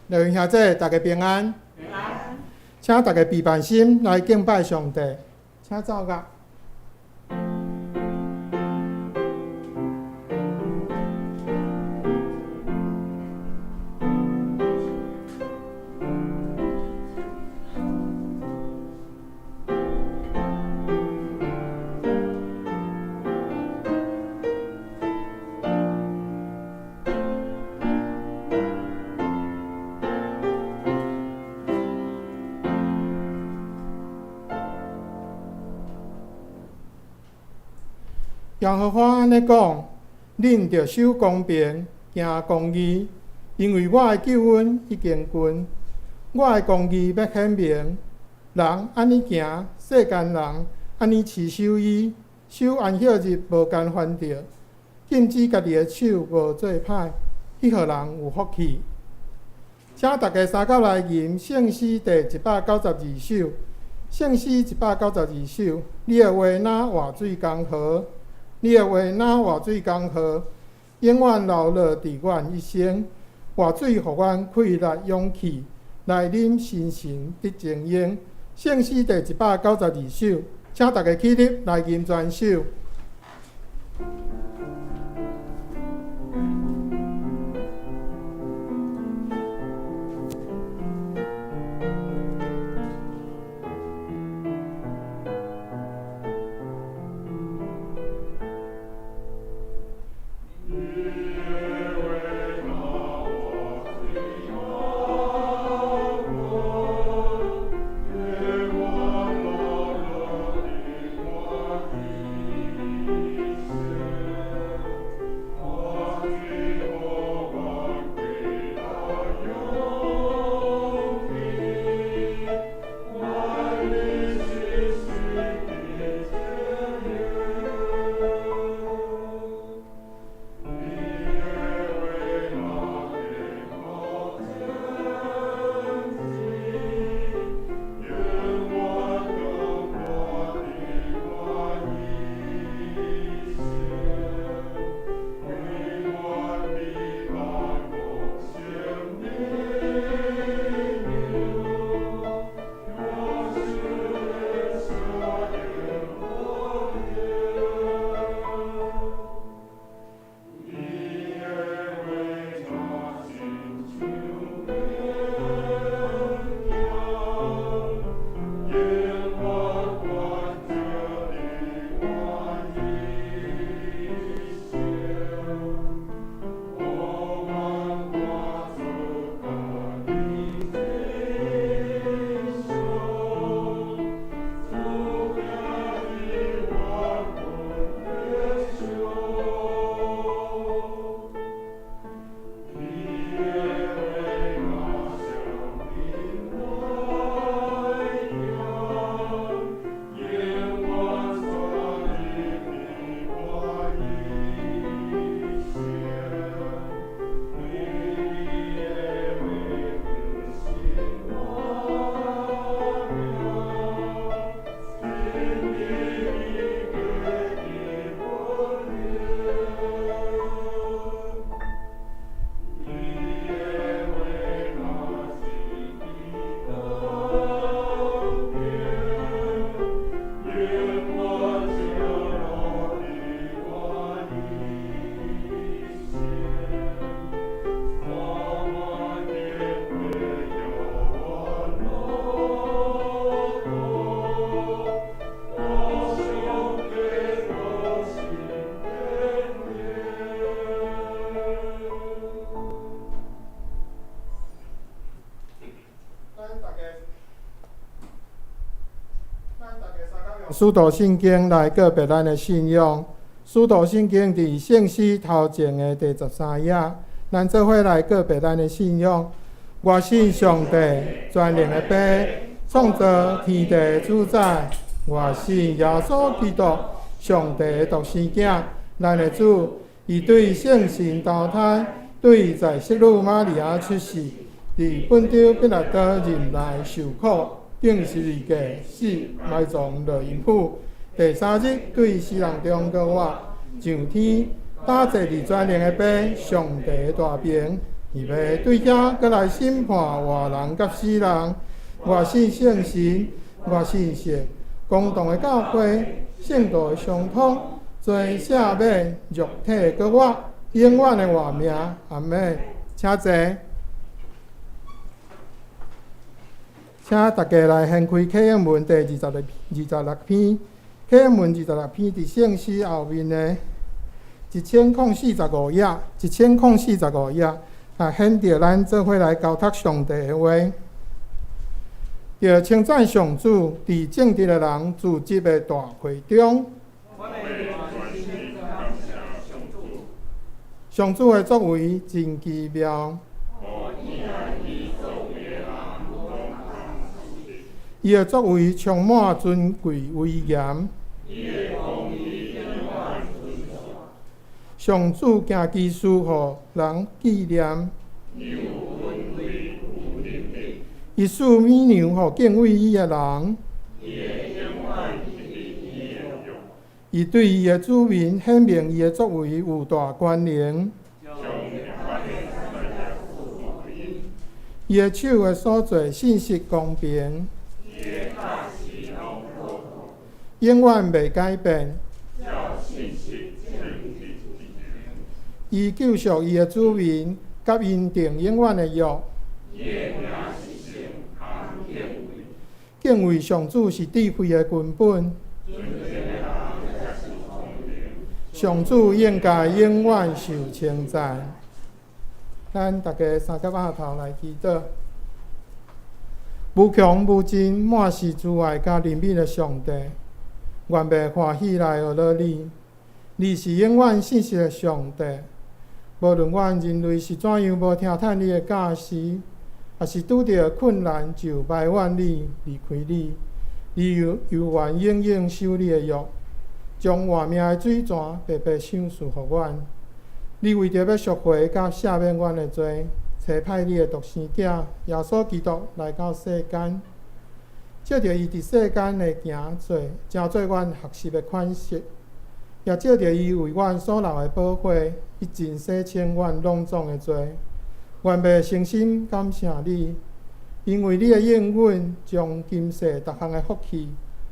各位兄弟，大家平安。平安。請大家備辦心來敬拜上帝，請奏樂。耶和華按呢講：恁著守公平，行公義，因為我的救恩已經近，我的公義欲顯明。人按呢行，世間人按呢持守伊，守安息日無干犯著，禁止家己的手無做歹，彼號人有福氣。請大家相佮來吟聖詩第192首，聖詩一百九十二首，你的話若活水江河。你的話若活水江河，永遠流落佇阮一生。活水予阮氣力勇氣，來啉新神得精英。聖詩第192首，請大家起立來吟全首。使徒信經來告別咱的信仰。使徒信經佇聖詩頭前的第13頁，咱做伙來告別咱的信仰。我信上帝，全能的父，創造天地主宰。我信耶穌基督，上帝的獨生囝，咱的主。伊對聖神投胎，對在聖女瑪利亞出世，佇本丟彼拉多忍耐受苦。釘十字架死，埋葬落陰府。第三日對死人中復活，上天，搭坐佇全能的父，上帝的大爿，伊欲對遐閣來審判活人佮死人。我信聖神，我信聖公同的教會，聖徒的相通，罪赦免，肉體復活，永遠的活命。阿們。請坐。請大家來掀開啟應文第26篇，啟應文二十六篇佇聖詩後面的1045頁，1045頁啊，掀著咱做伙來交託上帝的話，著稱讚上主，佇正直的人聚集的大會中。上主的作為真奇妙。伊的作為充滿尊貴威嚴。上主行奇事，予人紀念。伊賜米糧予敬畏伊的人。伊對伊的子民顯明伊的作為有大權能。伊的手的所做信實公平，永遠袂改變。伊救贖伊的子民，佮𪜶訂永遠的約。敬畏上主是智慧的根本。上主應該永遠受稱讚。咱大家三個額頭來祈禱。無窮無盡、滿是慈愛佮憐憫的上帝，願欲歡喜來學樂你。你是永遠信實的上帝。無論阮人類是怎樣無聽採你的教示，抑是拄著困難就埋怨你、離開你，你猶原永遠守你的約，將活命的水泉白白賞賜予阮。你為著欲贖回佮赦免阮的罪，差派你的獨生子耶穌基督來到世間，藉著伊佇世間的行做，成做阮學習的款式，也藉著伊為阮所流的寶血，一盡洗清阮攏總的罪。願欲誠心感謝你，因為你的應允將今世逐項的福氣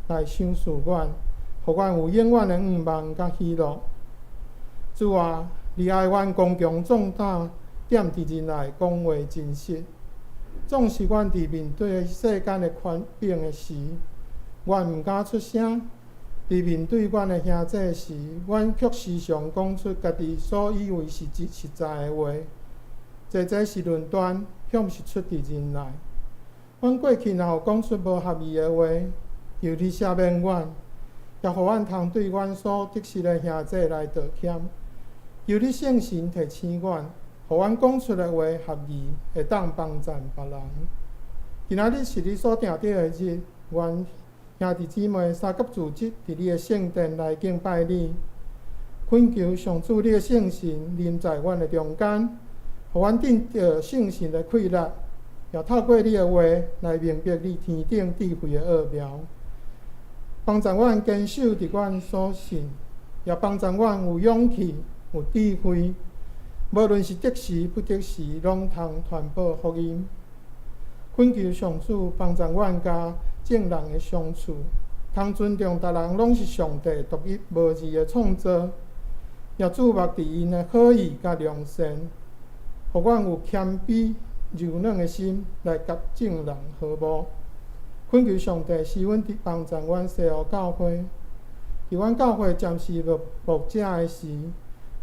來賞賜阮，予阮有永遠的向望佮喜樂。主啊，你愛阮剛強壯膽，踮佇仁愛講話真實。總是阮佇面對世間的權柄的時，阮毋敢出聲；佇面對阮的兄弟時，阮卻時常講出家己所以為是真實在的話。這是論斷，卻毋是出佇仁愛。阮過去若有講出無合意的話，求你赦免阮，也予阮通對阮所得失的兄弟來道歉。求你聖神提醒阮，予阮講出的話合意，會當幫贊別人。今仔日是你所定定的日，願兄弟姊妹相佮組織佇你的聖殿來敬拜你。懇求上主你的聖神臨在阮的中間，予阮得著聖神的氣力，也透過你的話來明白你天頂智慧的奧妙，幫助阮堅守佇阮所信，也幫助阮有勇氣、有智慧，無論是得時不得時，攏通傳播福音。懇求上主幫助阮佮眾人的相處，通尊重逐人攏是上帝獨一無二的創造，也注目佇𪜶的好意佮良善，予阮有謙卑柔軟的心來佮眾人和睦。懇求上帝賜阮佇幫助阮西湖教會，佇阮教會暫時無牧者的時，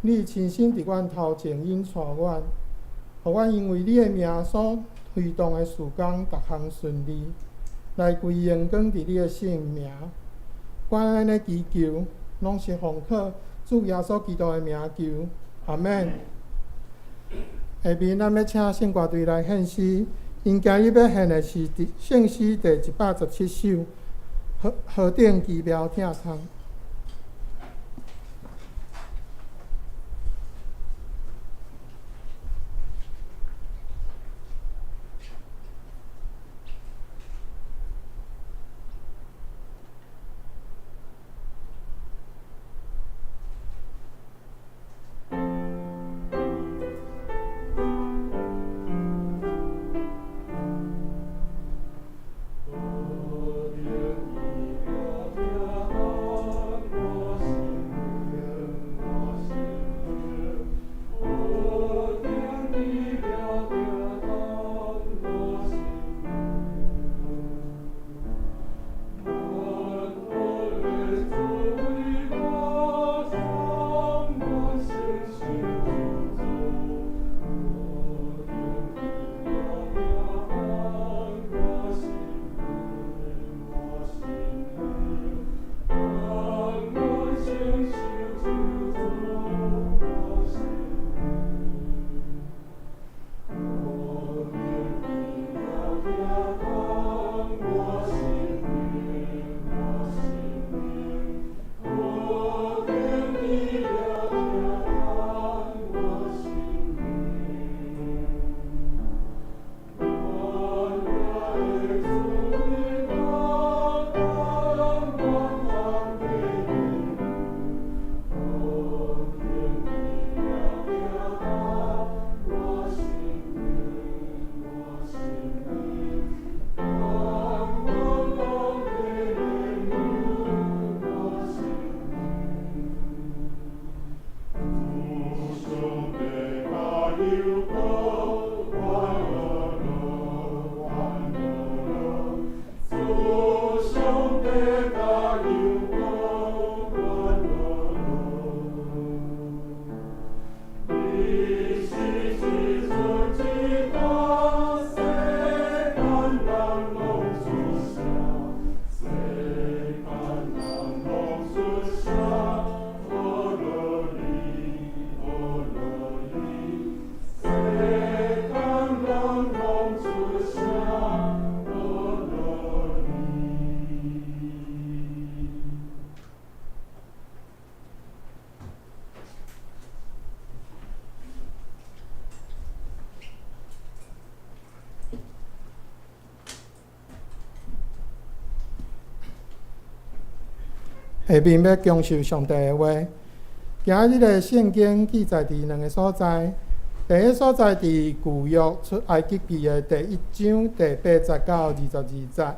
你親身佇阮頭前引帶阮，予阮因為你的名所推動的事工逐項順利，來歸榮光佇你的聖名。阮按呢祈求，攏是奉靠主耶穌基督的名求，阿們。下面咱欲請聖歌隊來獻詩，𪜶今日欲獻的是聖詩第117首，何等奇妙疼痛。下面欲享受上帝的話。今仔日的聖經記載佇兩个所在，第一个所在佇舊約出埃及記的第一章第八節到22節，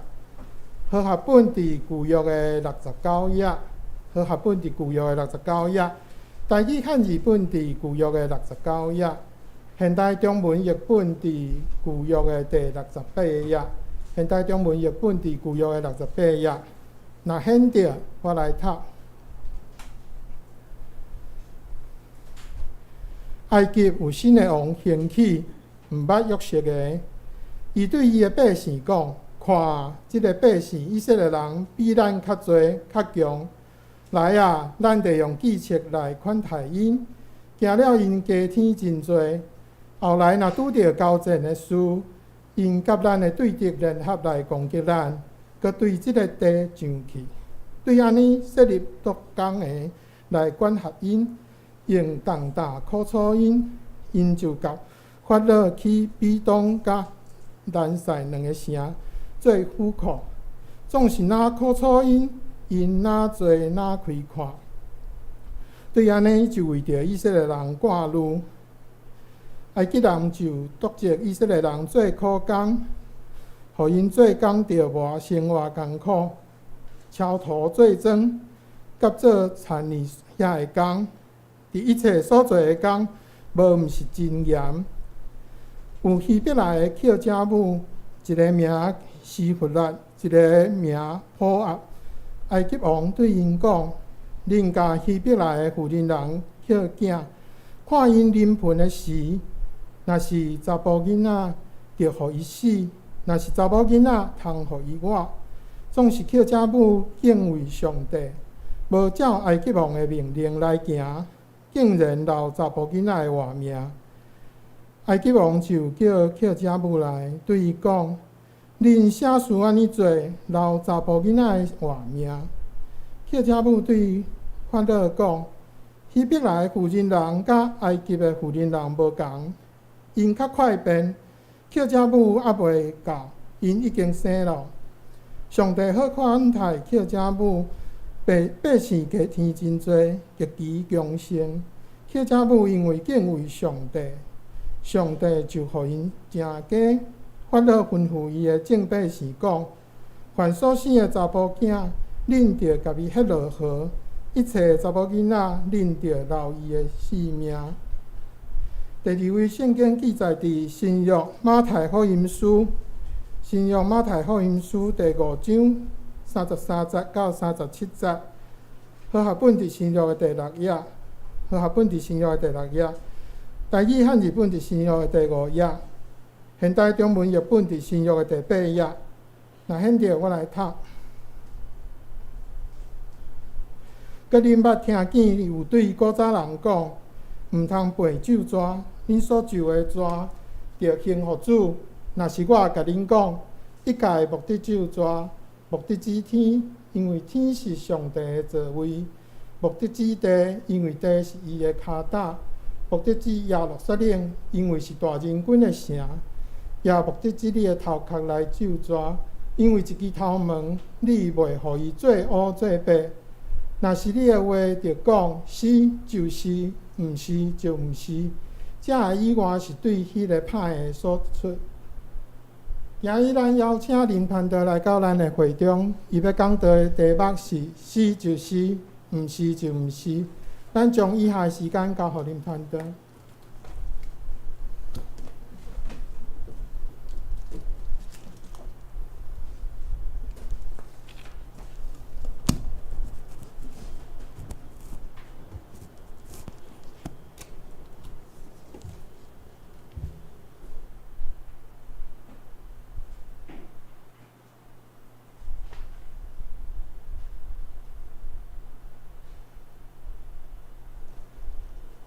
和合本佇舊約的69頁，和合本佇舊約的69頁，台語漢字本佇舊約的69頁，現代中文譯本佇舊約的第68頁，現代中文譯本佇舊約的68頁。若顯著，我來讀。埃及有新的王興起，毋捌約瑟的。伊對伊的百姓講：看，這个百姓以色列人比咱較濟、較強。來啊，咱著用計策來款待𪜶，驚了𪜶加添真濟。後來若拄著交戰的事，𪜶佮咱的對敵聯合來攻擊咱，閣對這个地上去。對按呢設立督工的來管轄𪜶，用重擔苦楚𪜶，𪜶就共法老起比東佮蘭塞兩个城做府庫，總是若苦楚𪜶，𪜶若濟若開闊。對按呢就為著以色列人掛慮，埃及人就督責以色列人做苦工，予𪜶做工著磨生活艱苦，敲土做磚，佮做田裡遐的工。佇一切所做的工，無毋是真嚴。有希伯來的抾者母，一个名施弗拉，一个名普押。埃及王對𪜶講：恁共希伯來的婦人人抾囝，看𪜶臨盆的時，若是查埔囡仔，著予伊死；若是查某囡仔，通予伊活。總是抾者母敬畏上帝，無照埃及王的命令來行，竟然留查埔囡仔的活命。埃及王就叫抾者母來，對伊講：恁啥事按呢做，留查埔囡仔的活命？抾者母對法老講：希伯來的婦人人佮埃及的婦人人無仝，𪜶較快便，抾者母猶未到，𪜶已經生了。上帝好款待抾者母，百百姓加添真濟，極其強盛。抾者母因為敬畏上帝，上帝就予𪜶成家。法老吩咐伊的眾百姓講：凡所生的查埔囝，恁著共伊彼落河；一切查某囡仔，恁著留伊的性命。第二位聖經記載佇新約馬太福音書，新約馬太福音書第五章33節到37節，和合本佇新約的第六頁，和合本佇新約的第六頁，台語漢字本佇新約的第五頁，現代中文譯本佇新約的第八頁。若顯著，我來讀。閣恁捌聽見有對古早人講，毋通背咒詛，恁所咒的詛，著還予主。若是我共恁講，一概莫得咒詛，莫得指天，因為天是上帝的座位；莫得指地，因為地是伊的跤踏；莫得指耶路撒冷，因為是大仁君的城；也莫得指你的頭殼來咒詛，因為一支頭毛，你袂予伊做烏做白。若是你的話，著講是就是，毋是就毋是。這个以外是對彼个歹的所出。今日咱邀請林傳道來到咱的會中，伊欲講道的題目是是就是，毋是就毋是。咱將以下的時間交予林傳道。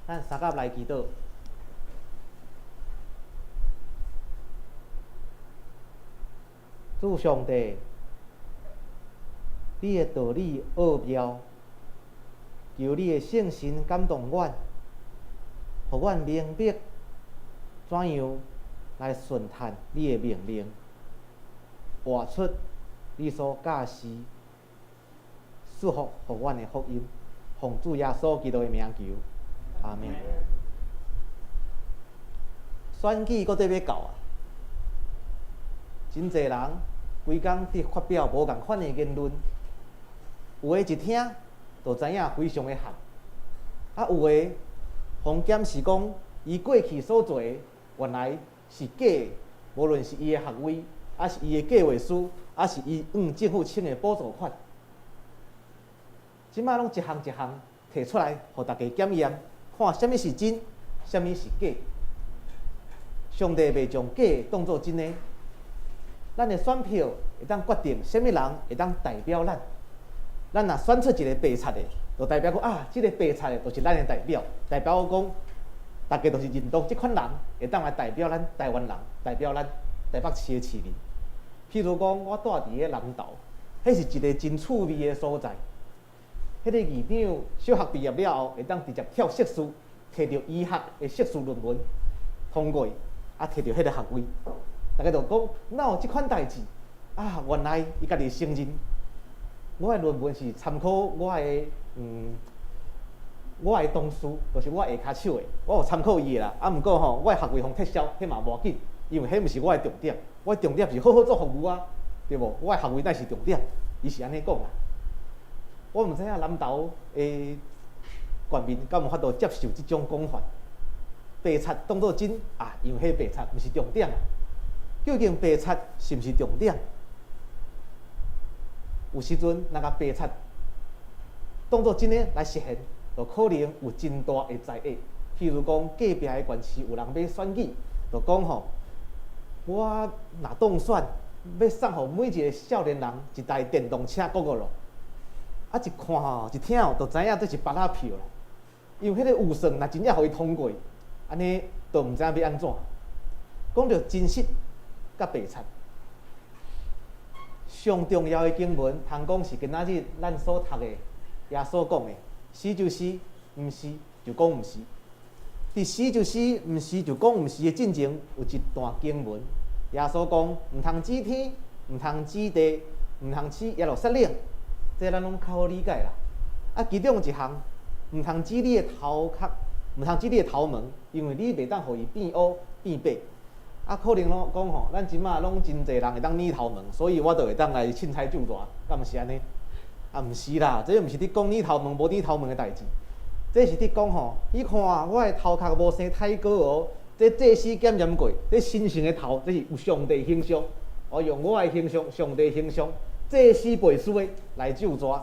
咱相佮來祈禱。主上帝，你的道理奧妙，求你的聖神感動阮，予阮明白怎樣來順從你的命令，活出你所教示、賜福予阮的福音，奉主耶穌基督的名求，阿們。選舉閣綴欲到啊！真濟人規工佇發表無仝款的言論，有的一聽就知影非常的譀，啊有的予檢視講，伊過去所做的原來是假的，無論是伊的學位，抑是伊的計劃書，抑是伊向政府請的補助款，這擺攏一項一項提出來，予大家檢驗，看啥物是真，啥物是假。上帝袂將假的當做真的，咱的選票會當決定啥物人會當代表咱。咱若選出一个白賊的，就代表講啊，這个白賊的就是咱的代表，代表講大家都是認同這款人會當來代表咱台灣人，代表咱台北市的市民。譬如講，我住佇咧南投，彼是一个真趣味的所在。彼个議長小學畢業了後，會當直接跳碩士，提著醫學的碩士論文通過，啊，提著彼个學位。大家就講，哪有這款代誌？啊，原來伊家己承認，我的論文是參考我的同事，就是我下跤手的，我有參考伊的啦。啊，毋過吼，我的學位予撤銷，彼嘛無要緊，因為彼毋是我的重點。我的重點是好好做服務啊，對無？我的學位才是重點，伊是按呢講啦。我毋知影南投的縣民敢有法度接受這種講法？白賊當做真啊，因為彼白賊毋是重點啊。究竟白賊是毋是重點？有時陣若共白賊當做真的來實現，就可能有真大的災厄。譬如講，隔壁的縣市有人欲選舉，就講吼，我若當選，欲送予每一个少年人一台電動車閣五咯。啊！一看吼，一聽吼，就知影這是芭樂票啦。因為彼个預算若真正予伊通過，按呢就毋知影欲按怎。講著真實佮白賊，上重要的經文，通講是今仔日咱所讀的，耶穌講的，是就是，毋是就講毋是。佇是就是，毋是就講毋是的進前，有一段經文，耶穌講毋通指天，毋通指地，毋通指耶路撒冷。這咱攏較好理解啦。啊，其中一項，毋通指你的頭殼，毋通指你的頭毛，因為你袂當予伊變烏變白。啊，可能攏講吼，咱這馬攏真濟人會當理頭毛，所以我就會當來凊彩咒蛇，敢毋是按呢？啊，毋是啦，這毋是佇講理頭毛無理頭毛的代誌，這是佇講吼，你看我的頭殼無生苔膏哦，這祭司檢驗過，這神聖的頭，這是有上帝形象，我用我的形象，上帝形象。祭司背書的來咒蛇，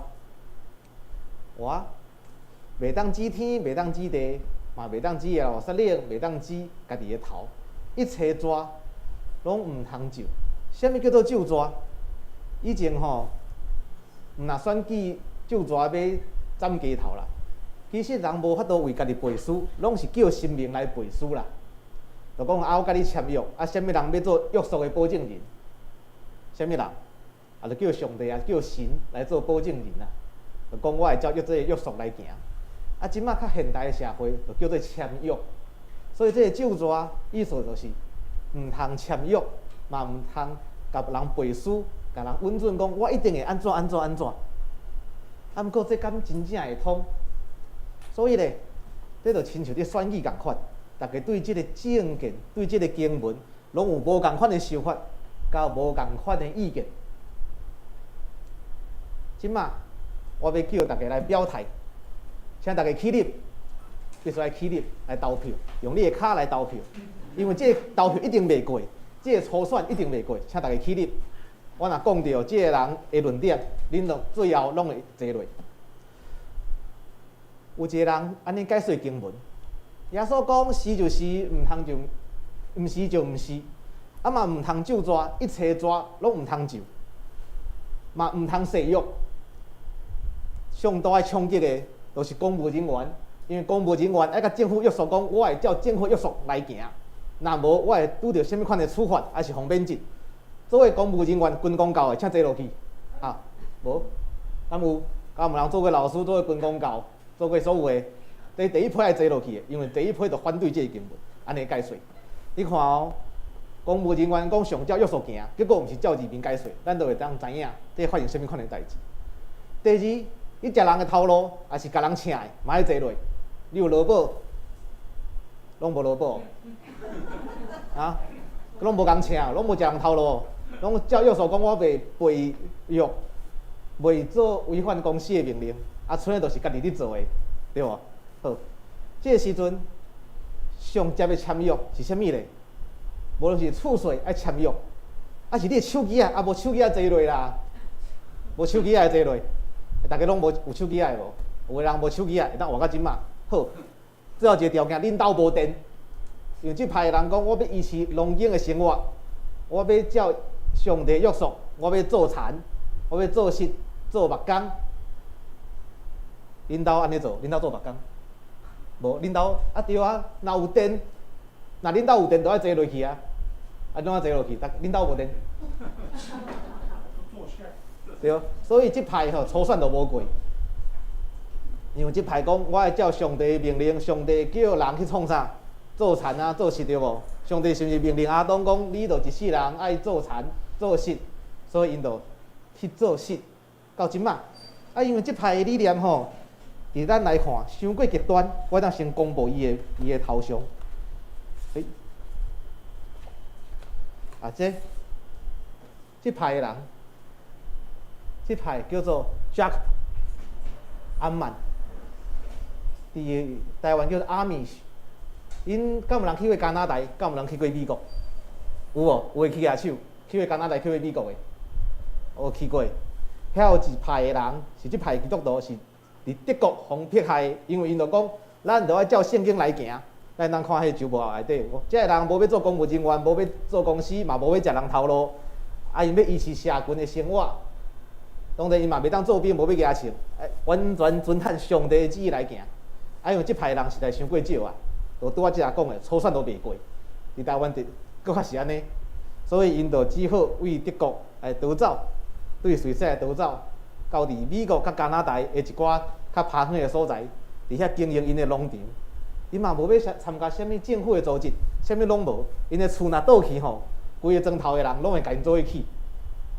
我袂當指天，袂當指地，嘛袂當指耶路撒冷，袂當指家己的頭，一切蛇攏毋通咒。啥物叫做咒蛇？以前吼，毋若選舉咒蛇欲斬雞頭啦。其實人無法度為家己背書，攏是叫神明來背書啦。就講啊，我佮你簽約，啊，啥物人欲做約束的保證人？啥物人？啊，就叫上帝啊，叫神來做保證人啊。就講我會照約這个約束來行。啊，這馬較現代的社會，就叫做簽約。所以這个咒蛇意思就是毋通簽約，嘛毋通共人背書，共人允准講我一定會按怎按怎按怎。啊，毋過這敢真正會通？所以咧，這就親像佇選舉仝款，大家對這个政見、對這个經文，攏有無仝款的想法，佮無仝款的意見。這馬，我欲叫大家來表態，請大家起立，必須愛起立來投票，用你的跤來投票，因為這个投票一定袂過，這个初選一定袂過，請大家起立。我若講著這个人的論點，恁攏最後攏會坐落。有一个人按呢解說經文，耶穌講是就是，毋通就毋是就毋是，啊嘛毋通咒蛇，一切蛇攏毋通咒，嘛毋通誓約。上大的衝擊的，就是公務人員，因為公務人員愛共政府約束講，我會照政府約束來行，若無我會拄著啥物款的處罰，抑是予免職。作為公務人員，軍公教的，請坐落去。啊，無，敢有？敢有人做過老師，做過軍公教，做過所有的，這第一批愛坐落去的，因為第一批就反對這个經文，按呢解說。你看哦，公務人員講上照約束行，結果毋是照字面解說，咱就會當知影這發生啥物款的代誌。第二，你食人的頭路，抑是共人請的，嘛愛坐落。你有勞保？攏無勞保？啊？攏無共請，攏無食人頭路，攏照約束講，我袂背約，袂做違反公司的命令。啊，賰的都是家己咧做的，對無？好，這个時陣上捷的簽約是啥物咧？無論是厝稅愛簽約，抑是你的手機仔，啊無手機仔坐落啦，無手機仔坐落，逐家攏無有手機仔的無？有的人無手機仔，會當活到這馬。好，最後一个條件，恁兜無電，因為這派的人講，我欲維持農耕的生活，我欲照上帝約束，我欲做田，我欲做穡，做木工。恁兜按呢做？恁兜做木工？無，恁兜啊對啊，若有電，若恁兜有電，就愛坐落去啊，啊怎啊坐落去？恁兜無電？對，所以這派吼初選都無過，因為這派講我愛照上帝命令，上帝叫人去創啥？做田啊，做穡對無？上帝是毋是命令亞當講，你著一世人愛做田做穡，所以𪜶就去做穡到這馬。啊，因為這派的理念吼，佇咱來看，傷過極端，我當先公布伊的頭像。欸，啊，這派的人，這派叫做 Jack 阿曼，佇台灣叫做阿米什。𪜶敢有人去過加拿大？敢有人去過美國？有無？有的舉舉手，去過加拿大、去過美國的，有去過。遐有一派的人，是這派基督徒是佇德國予迫害，因為𪜶就講，咱著愛照聖經來行。咱通看彼個周報內底，這个人無欲做公務人員，無欲做公司，嘛無欲食人頭路，啊，𪜶欲維持社群的生活。當然，𪜶嘛袂當做兵，無欲舉槍，完全遵按上帝的旨意來行。啊，因為這派人實在傷過少啊，就拄仔這下講的，初選都袂過。佇台灣佇閣較是按呢，所以𪜶就只好為德國來逃走，對瑞士來逃走，到佇美國佮加拿大的一寡較偏遠的所在，佇遐經營𪜶的農場。𪜶嘛無欲參加啥物政府的組織，啥物攏無。𪜶的厝若倒去吼，規个莊頭的人攏會共𪜶做伙去。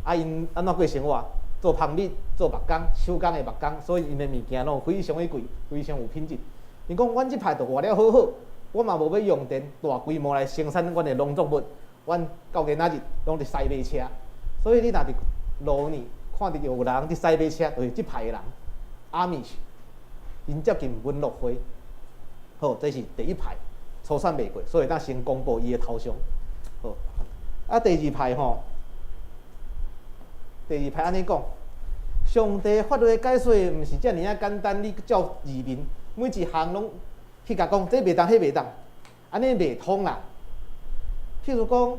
啊，𪜶按怎過生活？做蜂蜜、做木工、手工的木工，所以𪜶的物件攏非常的貴，非常有品質。𪜶講，阮這派就活了好好，我嘛無欲用電大規模來生產阮的農作物，阮到今仔日攏佇駛馬車。所以你若佇路呢看著有人佇駛馬車，就是這派的人，阿米什，𪜶接近文樂會。好，這是第一派，初選袂過，所以當先公布伊的頭像。好，啊，第二派吼，第二派按呢講，上帝法律的解說毋是遮爾仔簡單，你照字面每一項攏去共講，這袂當，彼袂當，按呢袂通啦。譬如講，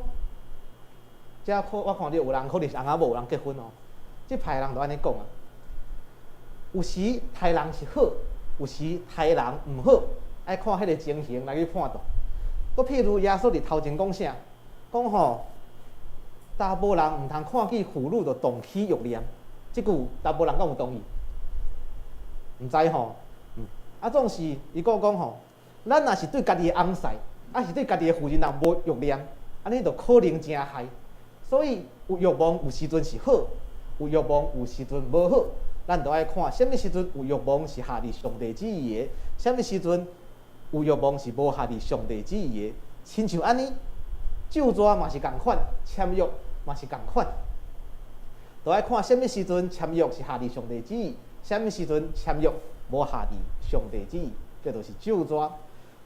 這可我看著有人可能是翁仔某，有人結婚哦，這派人就按呢講啊。有時刣人是好，有時刣人毋好，愛看彼个情形來去判斷。閣譬如耶穌佇頭前講啥？講吼，查埔人毋通看見婦女就動起慾念，這句查埔人敢有同意？毋知吼。啊，總是伊閣講吼，咱若是對家己的翁婿，抑是對家己的婦人人無慾念，按呢就可能誠害。所以有慾望有時陣是好，有慾望有時陣無好。咱著愛看啥物時陣有慾望是合佇上帝旨意的，啥物時陣有慾望是無合佇上帝旨意的。親像按呢，咒詛嘛是仝款，簽約嘛是仝款，著愛看啥物時陣簽約是合佇上帝旨意，啥物時陣簽約無合佇上帝旨意，這就是咒詛。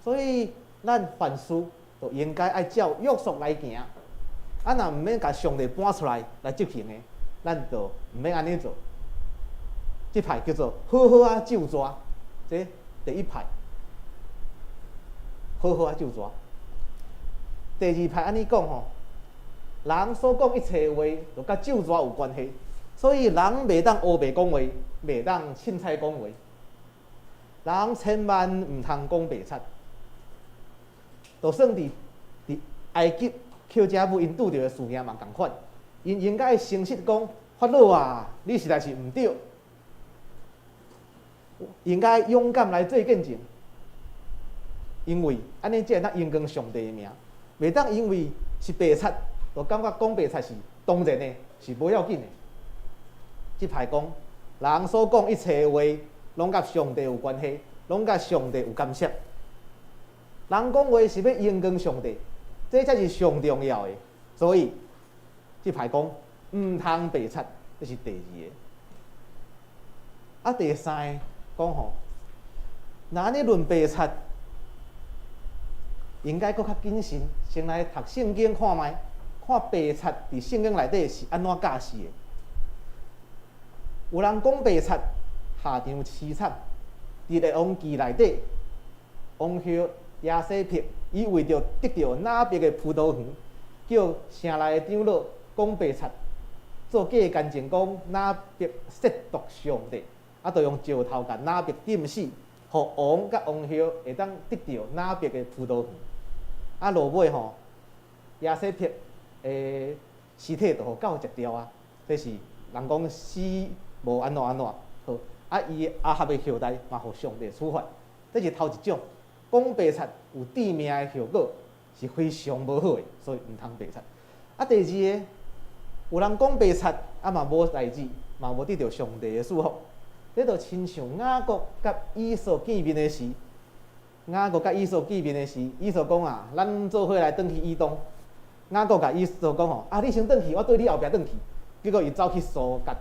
所以咱凡事都應該愛照約束來行。啊，若毋免共上帝搬出來來執行的，咱就毋免按呢做。這派叫做好好仔咒詛，這第一派，好好仔咒詛。第二派按呢講吼，人所講一切話，都佮咒詛有關係，所以人袂當烏白講話，袂當凊彩講話，人千萬毋通講白賊。就算佇埃及抾遮母𪜶拄著的事件嘛仝款，𪜶應該誠實講，法老啊，你實在是毋對，應該勇敢來做見證，因為按呢才會當榮光上帝的名，袂當因為是白賊，就感覺講白賊是當然的，是無要緊的。這派講，人所講一切話，攏佮上帝有關係，攏佮上帝有干涉。人講話是欲榮光上帝，這才是上重要的。所以，這派講毋通白賊，這是第二个。啊，第三个講吼，若按呢論白賊，應該閣較謹慎，先來讀聖經看覓，看白賊佇聖經內底是按怎教示的。有人講白賊下場凄慘，佇列王記內底，王后耶洗別伊為著得著拿伯的葡萄園，叫城內的長老講白賊，做假見證講拿伯褻瀆上帝，啊，就用石頭共拿伯釘死，予王佮王后會當得著拿伯的葡萄園。啊，落尾吼，耶洗別的屍體就予狗食掉啊！這是人講死無按怎按怎好，啊，伊亞哈的後代嘛，予上帝處罰。這是頭一種講白賊有致命的後果，是非常無好的，所以毋通白賊。啊，第二个，有人講白賊，啊嘛無代誌，嘛無得著上帝的祝福。這就親像雅各佮以掃見面的時，雅各佮以掃見面的時，以掃講啊，咱做伙來轉去以東。雅各共以掃講吼，啊，你先轉去，我綴你後壁轉去。結果伊走去蘇葛，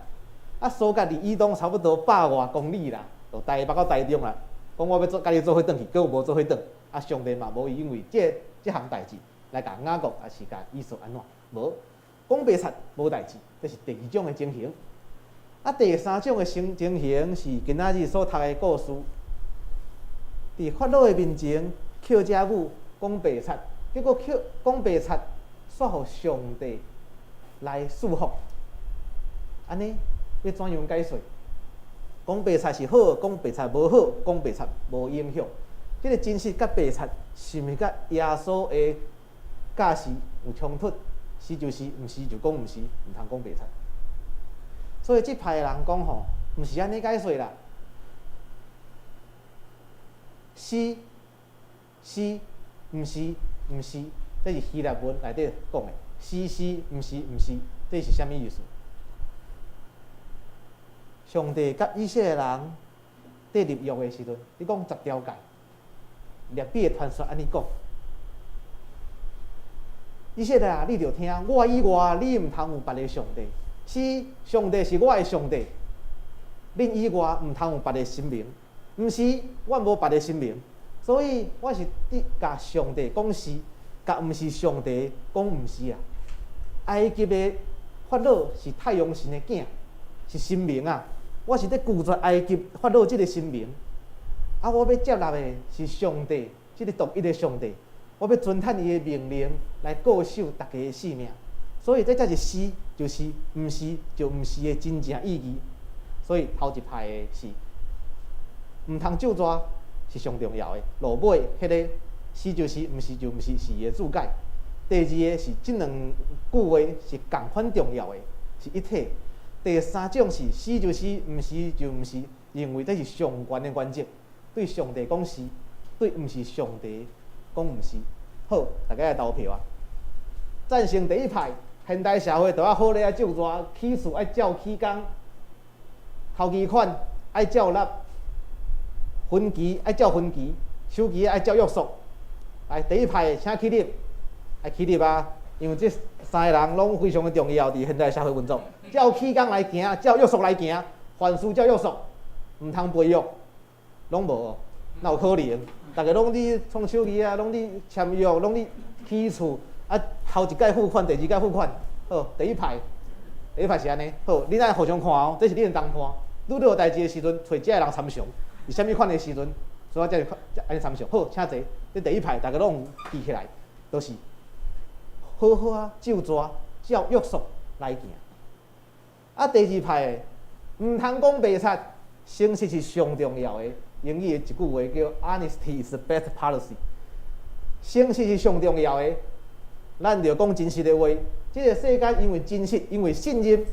啊，蘇葛離以東差不多百外公里啦，就台北到台中啦。講我欲做佮你做伙轉去，結果無做伙轉。啊，上帝嘛無因為這項代誌來共雅各，抑是共以掃按怎？無，講白賊無代誌，這是第二種的情形。啊，第三種的情形是今仔日所讀的故事，佇法老的面前，抾遮母講白賊，結果抾講白賊，煞予上帝來祝福。按呢欲怎樣解說？講白賊是好，講白賊無好，講白賊無影響。這个真實佮白賊是毋是佮耶穌的教示有衝突？是就是，毋是就講毋是，毋通講白賊。所以這派的人講吼，毋是按呢解說啦。是，是，毋是，毋是，這是希臘文內底講的。是是，毋是毋是，這是啥物意思？上帝佮以色列人佇立約的時陣，你講十條誡，律比的傳說按呢講。以色列啊，你著聽，我以外你毋通有別个上帝。是，上帝是我的上帝。恁以外毋通有別个神明。毋是，我無別个神明。所以我是佇共上帝講是，共毋是上帝講毋是啊。埃及的法老是太陽神的囝，是神明啊。我是佇拒絕埃及法老這个神明。啊，我欲接納的是上帝，這个獨一的上帝。我欲遵行伊的命令來固守大家的性命。所以這才是是就是，毋是就毋是的真正意義。所以頭一派的是毋通咒詛是上重要的。落尾彼个是就是，毋是就毋是，是伊的注解。第二个是這兩句話是仝款重要的，是一體。第三種是是就是，毋是就毋是，認為這是上懸的原則，對上帝講是，對毋是上帝講毋是。好，大家來投票啊！贊成第一派，現代社會著愛好咧愛咒詛，起厝愛照起工，頭期款愛照納，分期愛照分期，手機愛照約束。來，第一派請起立，愛起立啊！因為這三个人攏非常的重要，佇現代社會運作。照起工來行，照約束來行，凡事照約束，毋通背約，攏無，哪有可能？逐家攏佇創手機啊，攏佇簽約，攏佇起厝，啊，頭一擺付款，第二擺付款，好，第一派，第一派是按呢，好，恁愛互相看哦，這是恁的同伴，拄著代誌的時陣，揣這个人參詳，是啥物款的時陣，所以才會按呢參詳。好，請坐，這第一派，逐家攏有記起來，都是好好啊，咒詛照約束來行。啊，第二派的，毋通講白賊，誠實是上重要的。英語的一句話叫 “Honesty is the best policy”。誠實是上重要的，咱著講真實的話。這个世間因為真實，因為信任，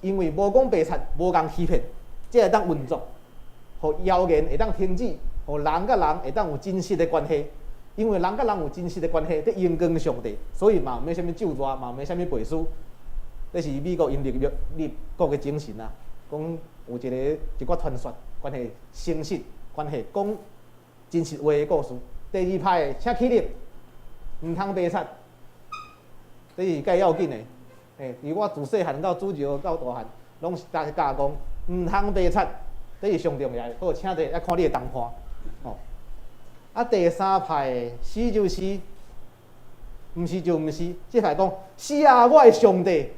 因為無講白賊，無共欺騙，才會當運作，予謠言會當停止，予人佮人會當有真實的關係。因為人佮人有真實的關係，佇榮光上帝，所以嘛毋免啥物咒詛，嘛毋免啥物背書。這是美國𪜶立約立國的精神啊！講有一个一寡傳說，關係誠實，關係講真實話的故事。第二派的，請起立，毋通白賊，這是蓋要緊的。欸，佇我自細漢到主日到大漢，攏是教教講，毋通白賊，這是上重要的。好，請坐，愛看你的同伴。吼，啊，第三派的，是就是，毋是就毋是。這派講是啊，我的上帝。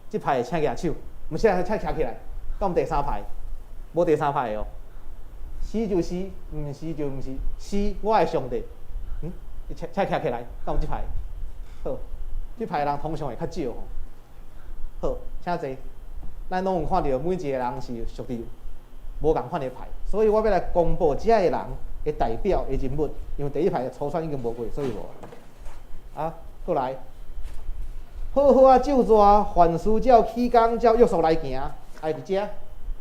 這派的請舉手，毋是請徛起來。敢有第三派？無第三派的哦。是就是，毋是就毋是。是，我的上帝。嗯，請請徛起來，敢有這派？好，這派人通常會較少吼。好，請坐。咱攏有看著每一個人是屬佇無仝款的派，所以我欲來公布這个人的代表的人物，因為第一派初選已經無過，所以無。啊，閣來，好好仔咒詛，凡事照起工，照約束來行。來佇遮，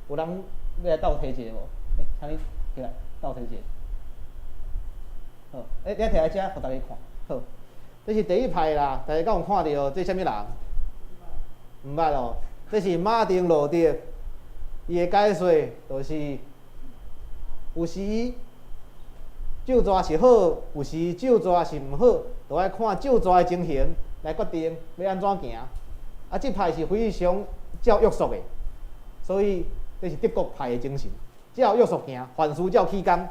有人欲來鬥提一个無？欸，請你起來鬥提一个。好，欸，你提來遮，予大家看。好，這是第一派啦，大家敢有看著這啥物人？毋捌哦，這是馬丁路德，伊的解說就是有時咒詛是好，有時咒詛是毋好，就愛看咒詛的情形來決定欲按怎行。啊，這派是非常照約束的，所以這是德國派的精神，照約束行，凡事照起工，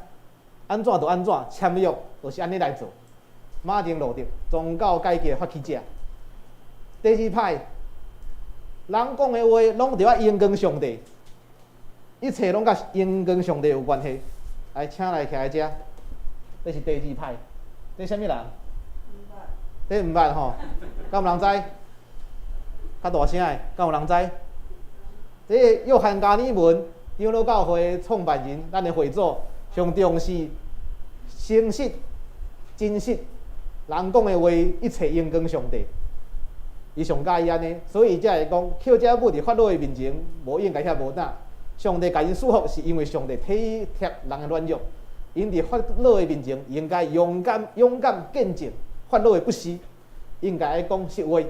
按怎就按怎，簽約就是按呢來做。馬丁路德宗教改革發起者。第二派，人講的話攏著愛榮光上帝，一切攏佮榮光上帝有關係。來，請來徛佇遮，這是第二派，這啥物人？這毋捌吼，敢有人知？較大聲的，敢有人知？這個約翰加爾文長老教會創辦人，咱的會祖上重視誠實、真實，人講的話一切榮光上帝。伊上佮意按呢，所以才會講，抾這物佇法老的面前，無應該遐無膽。上帝共𪜶賜福，是因為上帝體貼人的軟弱。𪜶佇法老的面前，應該勇敢、勇敢見證法老的不是，應該愛講實話。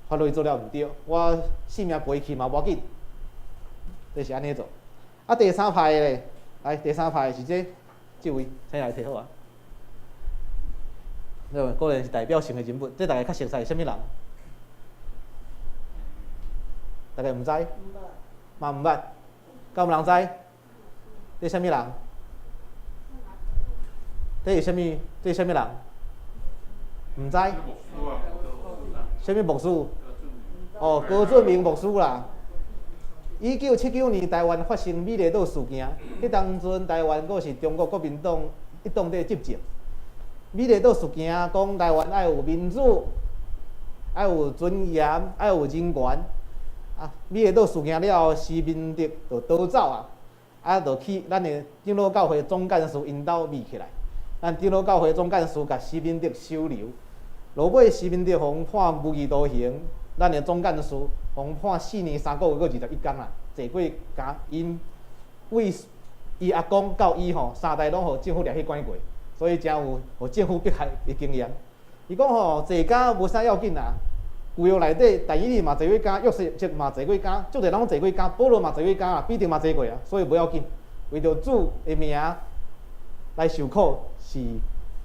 法老做了毋對，我性命賠去嘛無要緊，就是按呢做。啊，第三派的咧，來第三派是這這位，請來提好啊。對，果然是代表性的人物，這大家較熟悉是啥物人？大家毋知？嘛毋捌？敢有人知？這啥物人？這是啥物？這是啥物人？毋知？啥物牧師？哦，高俊明牧師啦。1979年台灣發生美麗島事件，彼當陣台灣閣是中國國民黨一黨佇執政。美麗島事件講台灣愛有民主，愛有尊嚴，愛有人權。啊，美麗島事件了後，施明德就逃走啊，啊，就去咱的長老教會總幹事𪜶兜匿起來。咱長老教會總幹事共施明德收留，落尾施明德予人判無期徒刑，咱的總幹事予人判4年3個月閣21工啦，坐過監，𪜶為伊阿公到伊吼三代攏予政府掠去關過，所以誠有予政府迫害的經驗。伊講吼，坐監無啥要緊啦。舊約內底，但以理嘛坐過監，約瑟嘛坐過監，足濟人攏坐過監，保羅嘛坐過監啊，彼得嘛坐過啊，所以無要緊。為著主的名來受苦是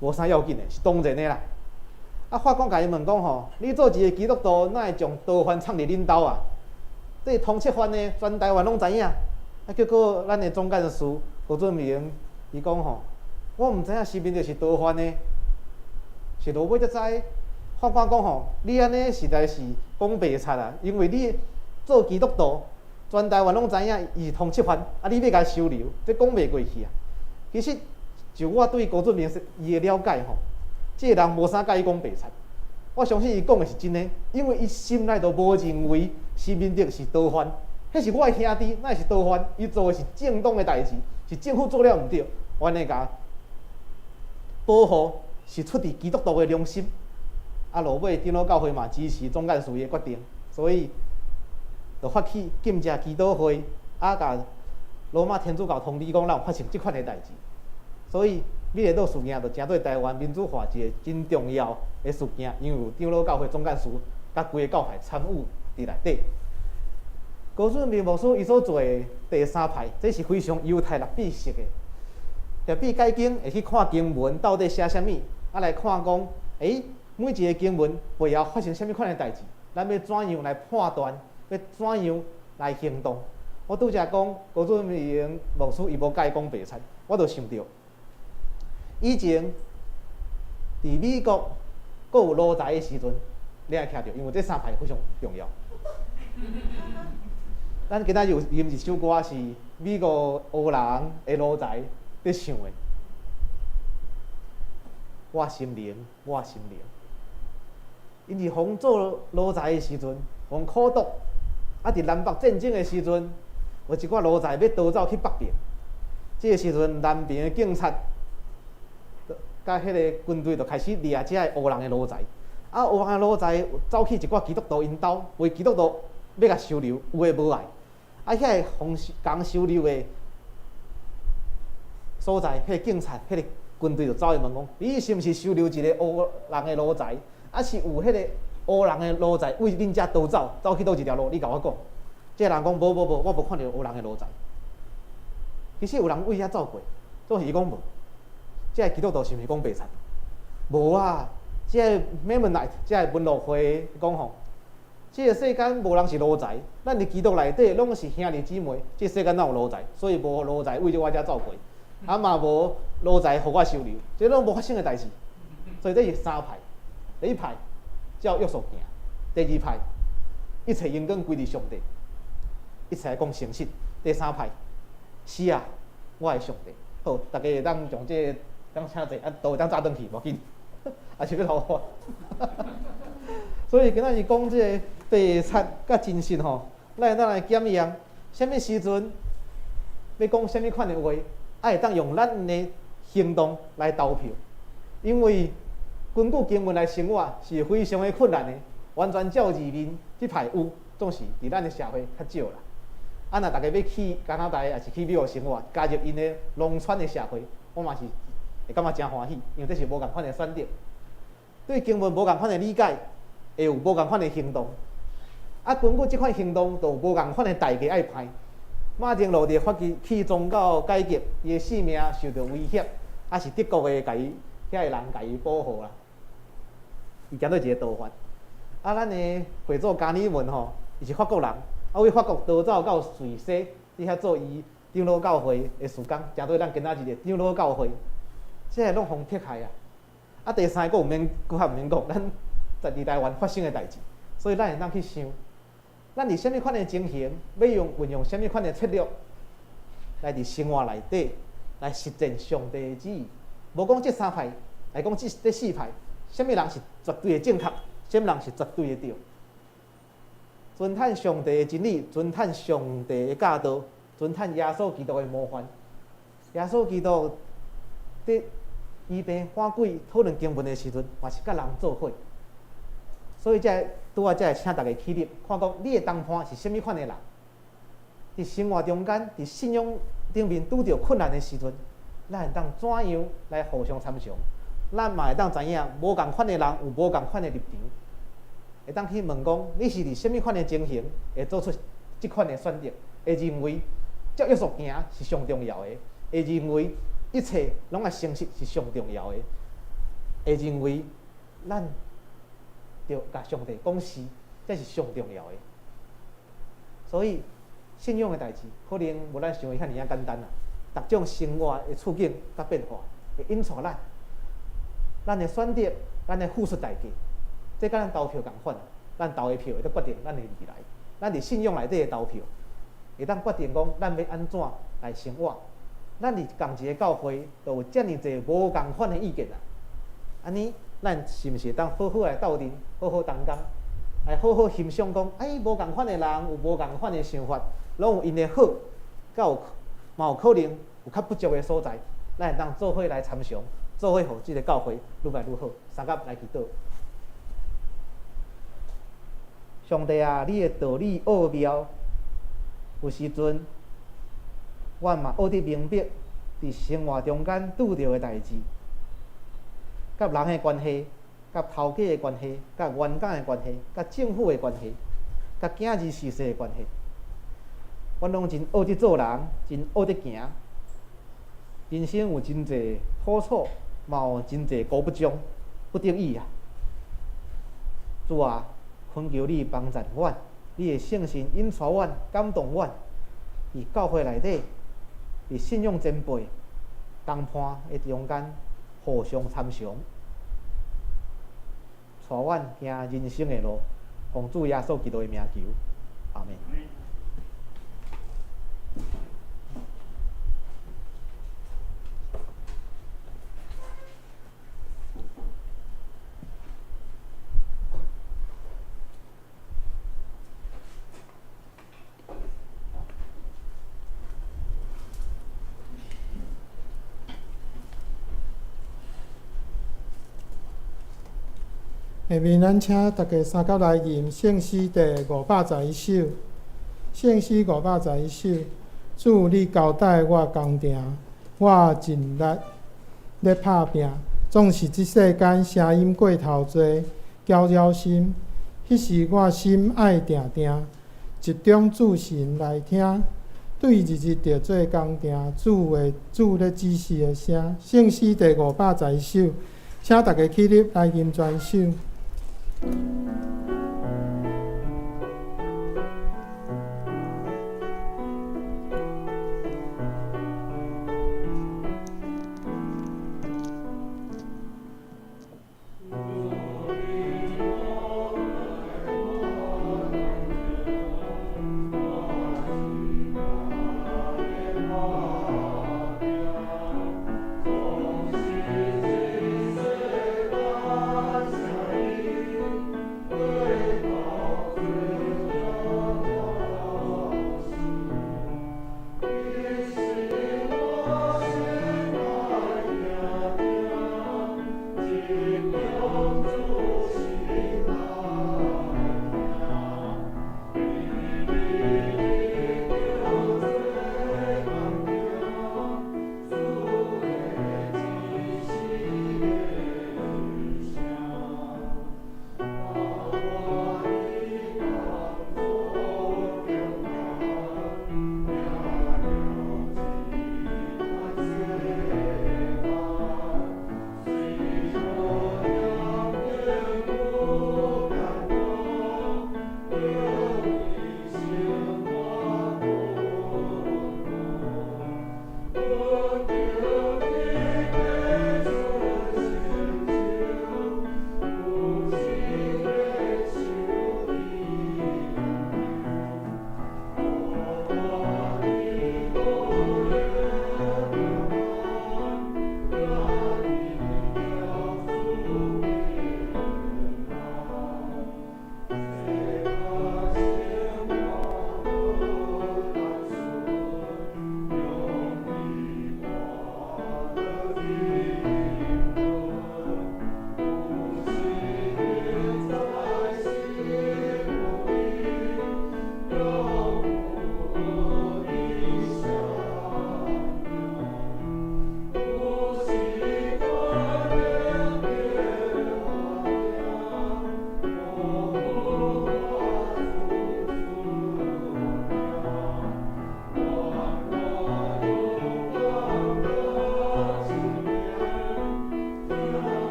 無啥要緊的，是當然的啦。啊，法官共伊問講吼，你做一個基督徒，哪會將逃犯藏佇恁兜啊？這通緝犯的，全台灣攏知影。啊，結果咱的總幹事高俊明，伊講吼，我毋知影施明德是逃犯的，是落尾才知。法官講吼，你按呢實在是講白賊啊！因為你做基督徒，全台灣攏知影伊是通緝犯，啊，你欲共收留，這講袂過去啊！其實，就我對高俊明伊的了解吼，這個人無啥佮意講白賊。我相信伊講的是真的，因為伊心內都無認為施明德是逃犯，彼是我的兄弟，哪會是逃犯？伊做的是正當的代誌，是政府做了毋對，我按呢共保護，是出佇基督徒的良心。啊，落尾長老教會嘛支持總幹事的決定，所以就發起禁食祈禱會，啊，共羅馬天主教通知講，咱有發生這款的代誌，所以美麗島事件就成做台灣民主化一個真重要的事件，因為有長老教會總幹事佮規个教派參與佇內底。高俊明牧師伊所做的第三派，這是非常猶太律法式的。特別解經會去看經文到底寫啥物，啊來看講，每一个經文背後發生啥物款的代誌，咱欲怎樣來判斷，欲怎樣來行動。我拄才講高俊明牧師伊無佮意講白賊，我就想著以前佇美國閣有奴才的時陣，你也聽著，因為這三派非常重要。咱今仔日有吟一首歌是美國黑人的奴才佇唱的。我心靈，我心靈。𪜶是予做奴才的時陣，予苦毒。啊，佇南北戰爭的時陣，有一寡奴才欲逃走去北邊。這个時陣，南邊的警察，佮彼个軍隊就開始掠這个黑人的奴才。啊，黑人的奴才走去一寡基督徒𪜶兜，為基督徒欲共收留，有的無愛。啊，遐个予共收留的所在，彼个警察、彼个軍隊就走去問講：你是毋是收留一个黑人的奴才？啊是有彼个黑人的奴才為恁遮逃走，走去佗一條路？你共我講。這个人講：無無無，我無看著黑人的奴才。其實有人為遐走過，總是伊講無。這个基督徒是毋是講白賊？無啊！這个 Mennonite，這个門諾會講吼，這个世間無人是奴才，咱佇基督內底攏是兄弟姊妹。這个世間哪有奴才？所以無奴才為著我遮走過，啊嘛無奴才予我收留，這攏無發生的代誌。所以這是三派，第一派照約束行，第二派一切榮光歸佇上帝，一切講誠實。第三派是啊，我的上帝。好，大家會當將這个當請坐，啊，都會當早轉去，無要緊，抑是欲留我。所以今仔日講這个白賊佮真實吼，咱會當來檢驗，啥物時陣欲講啥物款的話，啊會當用咱的行動來投票。因為根據經文來生活是非常的困難的，完全照字面這派有，總是佇咱的社會較少啦。啊，若逐家欲去加拿大，抑是去美國生活，加入𪜶的農村的社會，我嘛是會感覺誠歡喜，因為這是無仝款的選擇。對經文無仝款的理解，會有無仝款的行動。啊，根據這款行動，就有無仝款的代價愛賠。馬丁路德發起宗教改革，伊的性命受著威脅，啊是德國的共伊遐个人共伊保護啦。伊行做一个逃犯。啊，咱的會祖加爾文吼，伊是法國人，啊為法國逃走到瑞士，佇遐做伊長老教會的事工，成做咱今仔日的長老教會，這个攏予迫害啊！啊，第三个毋免，閣較毋免講，咱在佇台灣發生的代誌，所以咱會當去想，咱佇啥物款的情形，欲用運用啥物款的策略，來佇生活內底來實踐上帝的旨意。無講這三派，來講這四派，啥物人是絕對的正確，啥物人是絕對的對。尊嘆上帝的真理，尊嘆上帝的教導，尊嘆耶穌基督的模範。耶穌基督佇醫病趕鬼討論經文的時陣，嘛是佮人做伙。所以這拄仔才會請逐家起立，看講你的同伴是啥物款的人。佇生活中間，佇信仰頂面拄著困難的時陣，咱會當怎樣來互相參詳？咱嘛會當知影，無仝款的人有無仝款的立場，會當去問講，你是佇啥物款的情形，會做出這款的選擇？會認為照約束行是上重要的，會認為一切攏愛誠實是上重要的，會認為咱著共上帝講是，這是上重要的。所以信仰的代誌可能無咱想的遐爾仔簡單啦。逐種生活的處境佮變化，會引帶咱，咱的選擇，咱的付出代價，這佮咱投票仝款，咱投的票會當決定咱的未來。咱佇信仰內底的投票，會當決定講咱欲按怎來生活。咱佇仝一个教會，就有遮爾濟無仝款的意見啊！按呢，咱是毋是會當好好來鬥陣，好好同工，來好好欣賞講，哎，無仝款的人有無仝款的想法，攏有𪜶的好，佮有嘛有可能有較不足的所在，咱會當做伙來參詳，做伙予這个教會愈來愈好。相佮來祈禱。上帝啊，你的道理奧妙，有時陣我嘛學得明白，佇生活中間拄著的代誌，佮人的關係，佮頭家的關係，佮員工的關係，佮政府的關係，佮囝兒事實的關係，阮攏真學得做人，真學得行。人生有真濟苦楚，嘛有真濟孤不忠、不得已啊！主啊，懇求你幫贊阮，你的聖神引帶阮、感動阮，佇教會內底，佇信仰前輩、同伴的中間互相參詳，帶阮行人生的路，奉主耶穌基督的名求，阿們。下面咱請大家三甲來吟聖詩第511首，聖詩五百十一首。主，你交代我工程，我盡力咧拍拚。總是這世間聲音過頭濟，攪擾心。彼時我心愛定定，集中注神來聽，對日日著做工程，主的主咧指示的聲。聖詩第511首，請大家起立來吟全首。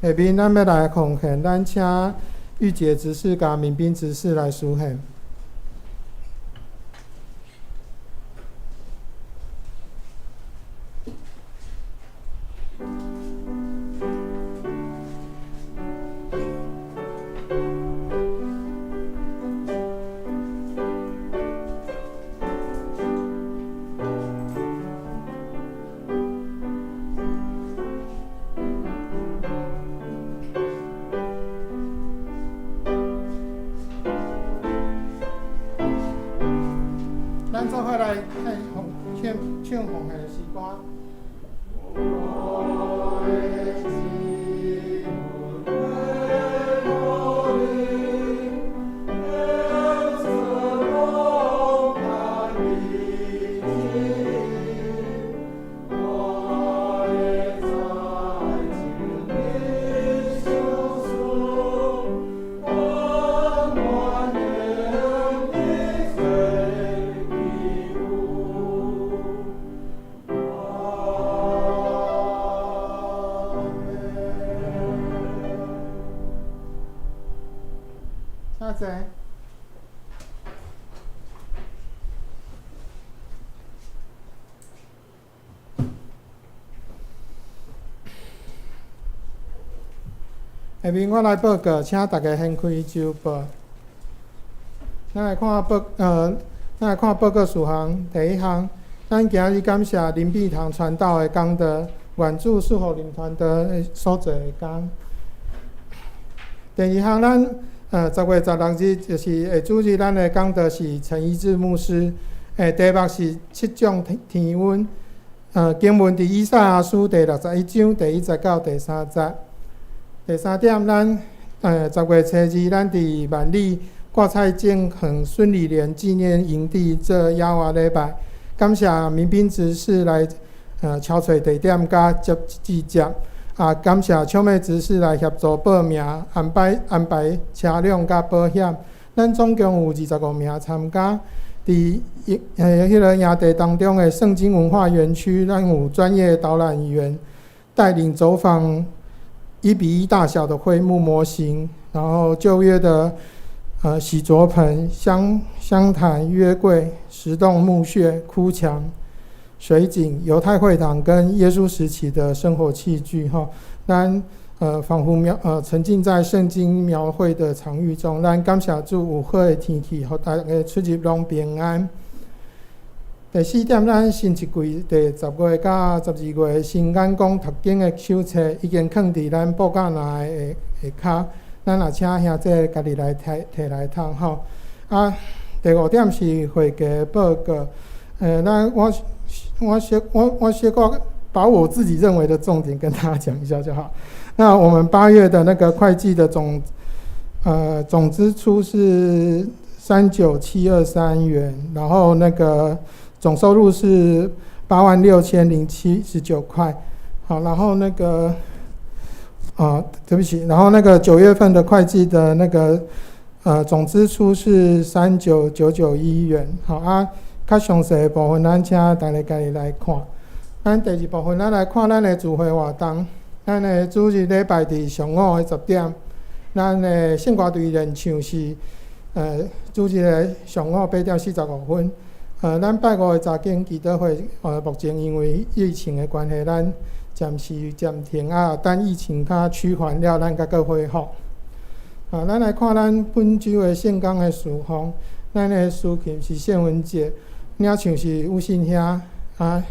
下面咱欲來奉獻，咱請玉潔執事佮民兵執事來司獻。伙來獻奉唱唱奉獻的詩歌。我的心有請坐。下面我來報告，請大家掀開週報。咱來看報告事項。第一項，咱今日感謝林碧堂傳道的講道，願主賜予林傳道所做的工。第二項，咱10月16日就是下主日，咱的講道是陳一志牧師，題目是七種天溫。經文佇以賽亞書第61章第1節到第3節。第三點，咱10月初2，咱佇萬里掛菜正恆孫理蓮紀念營地做野外禮拜，感謝民兵執事來敲揣地點佮接集結。啊，感謝秋妹執事來協助報名、安排車輛佮保險。咱總共有25名參加。佇彼个營地當中的聖經文化園區，咱有專業導覽員帶領走訪1比1大小的會幕模型，然後舊約的洗濯盆、香壇、約櫃、石洞墓穴、哭牆、水井、猶太會堂跟耶穌時期的生活器具，吼，咱仿佛沉浸在聖經描繪的場域中。咱感謝主有好的天氣，予大家出入攏平安。第四點，咱新一季第十月佮12月新眼光讀經的手冊已經囥佇咱布教欄的下跤，咱也請兄弟家己來提提來讀吼。啊，第五點是會計報告，咱我。我寫我我寫過，把我自己認為的重點跟大家講一下就好。那我們8月的那個會計的總支出是39723元，然後那個總收入是86,079塊。好，然後那個啊，對不起，然後那個9月份的會計的那個總支出是39991元。好啊。較詳細的部分，咱請大家家己來看。咱第二部分，咱來看咱的聚會活動。咱的主日禮拜佇上午的10點，咱的聖歌隊練唱是主日的上午8點45分。咱拜五的查經祈禱會，目前因為疫情的關係，咱暫時暫停啊，等疫情較趨緩了，咱才閣恢復。啊，咱來看咱本週的聖工的事奉，咱的司琴是謝文杰。領唱是吳信兄，啊，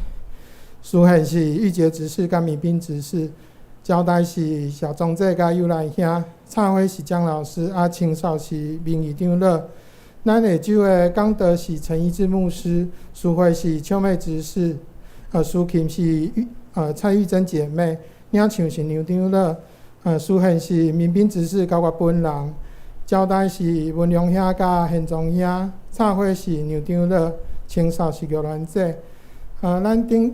司獻是玉潔執事佮米斌執事，招待是謝宗濟佮尤蘭兄，插花是江老師，啊，清掃是名譽長老。咱下週的講道是陳一志牧師，司會是秋妹執事，司琴是蔡玉珍姐妹，領唱是梁長老，司獻是民兵執事佮我本人，招待是文良兄佮賢宗兄，插花是梁長老。清掃是玉蘭姐，啊，咱頂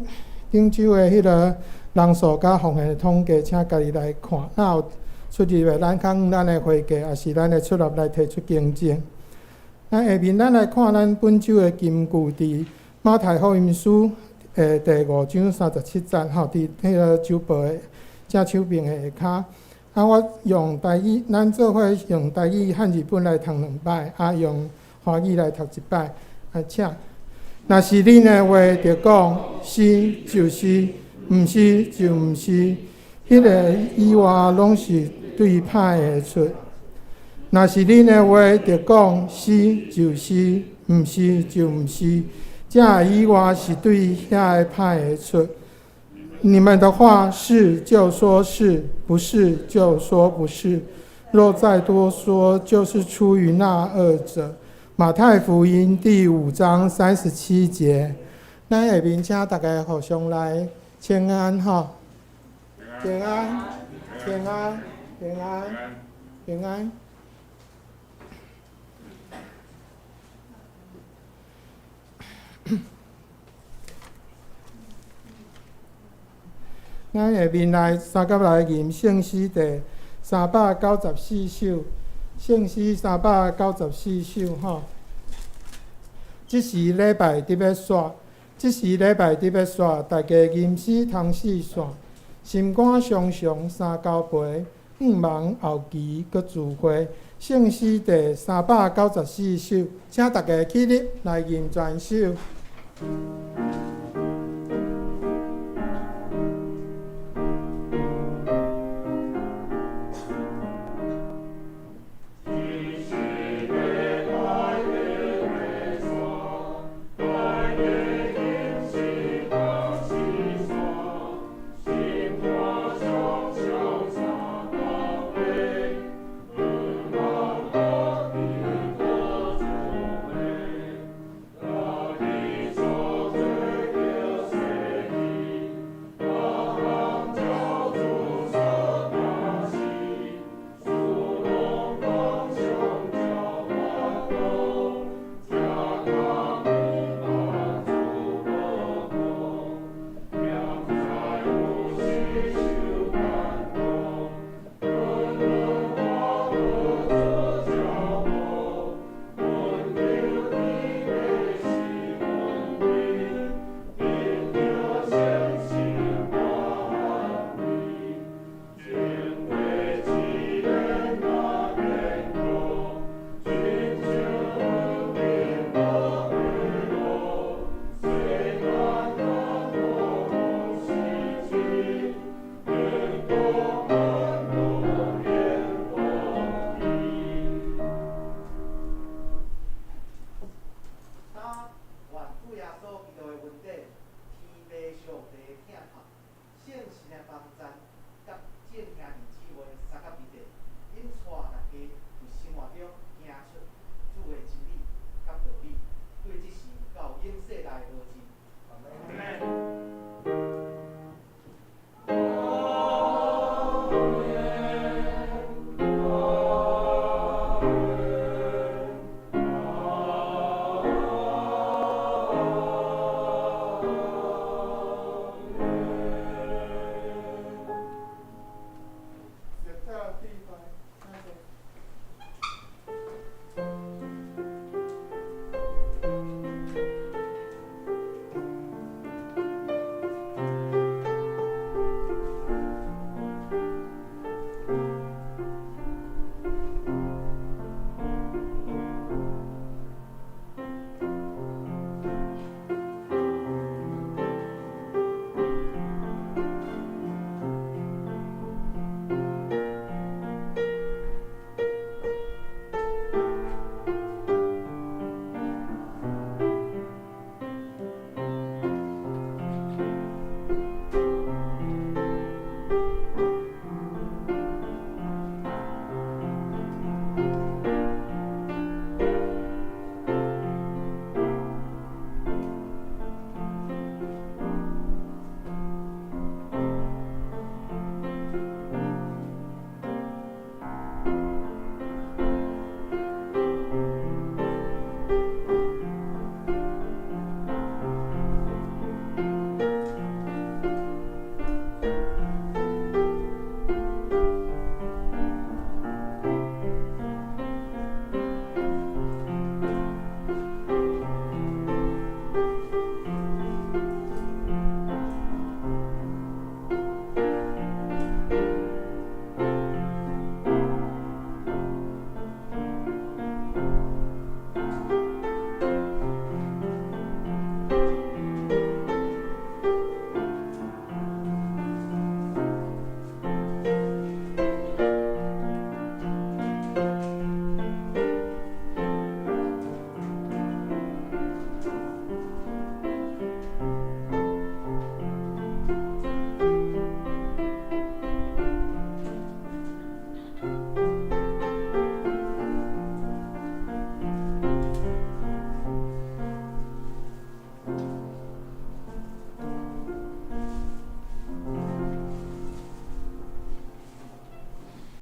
頂週的彼个人數佮奉獻的統計，請家己來看。若有出入的，咱較咱的會計，抑是咱的出納來提出更正。咱下面咱來看咱本週的金句，佇馬太福音書的第5章37節，吼，佇彼个週報的正手邊的下跤。啊，我用台語，咱做伙用台語漢字本來讀兩擺，啊，用華語來讀一擺。啊，請。若是恁的話，著講是就是，毋是就毋是，彼个以外攏是對歹的出。若是恁的話，著講是就是，毋是就毋是，這个以外是對遐个歹的出。你們的話是就說是，不是就說不是。若再多說，就是出於那惡者。馬太福音第五章三十七節。咱下面請大家互相來請安吼，平安，平安，平安，平安。咱下面來三甲來吟聖詩第394首，聖詩三百九十四首吼。這時禮拜佇欲煞，這時禮拜佇欲煞，大家吟詩通四散，心肝常常三交陪，向望後期閣聚會。聖詩第三百九十四首，請大家起立來吟全首。